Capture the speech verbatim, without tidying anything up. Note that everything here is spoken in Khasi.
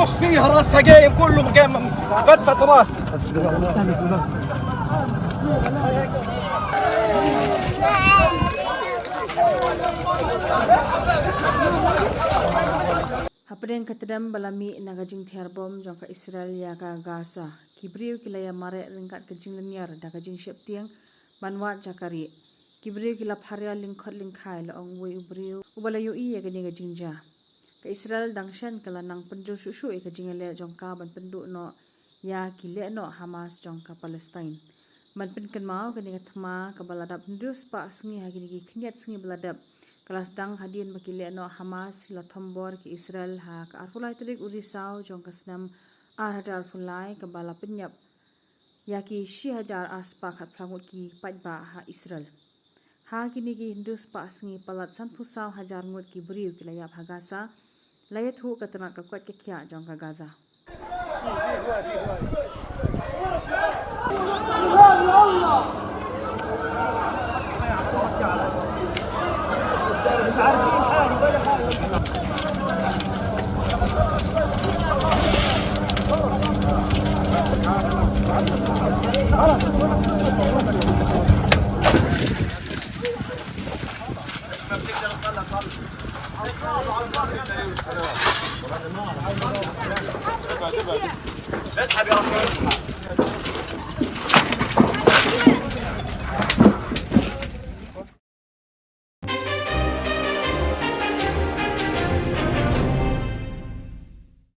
فيها راس حقيم، كله مقيم، فتفت راس. Hapdeng ka tdem ba la mih na ka jingthiar bom jong ka Israel ïa ka Gaza, ki briew ki la ïa mareh ryngkat ka jinglynñiar da ka jingsheptieng ban wad jaka rieh. Ki briew ki la pharia lyngkhot lyngkhai, la ong uwei u briew uba la ïohi ïa kane ka jingjia. Ka Israel dang shen ka la nang pynjur shuh shuh ïa ka jingïaleh jong ka ban pynduh noh ïa ki lehnoh Hamas jong ka Palestine. Ban pynkynmaw, kane ka thma kaba la dap hynriew spah sngi ha kine ki khyndiat sngi ba la dep, ka la sdang hadien ba ki lehnoh Hamas ki la thombor ki Israel ha ka arphew lai tarik u Risaw jong ka snem ar hajar arphew lai, kaba la pynïap ïa ki shi hajar ar spah khatphra ngut ki paidbah ha Israel. Ha kine ki hynriew spah sngi, palat sanphew saw hajar ngut ki briew ki la ïap ha Gaza, la ïathuh ka tnat ka koit ka khiah jong ka Gaza. اسحب يا اخي، اسحب.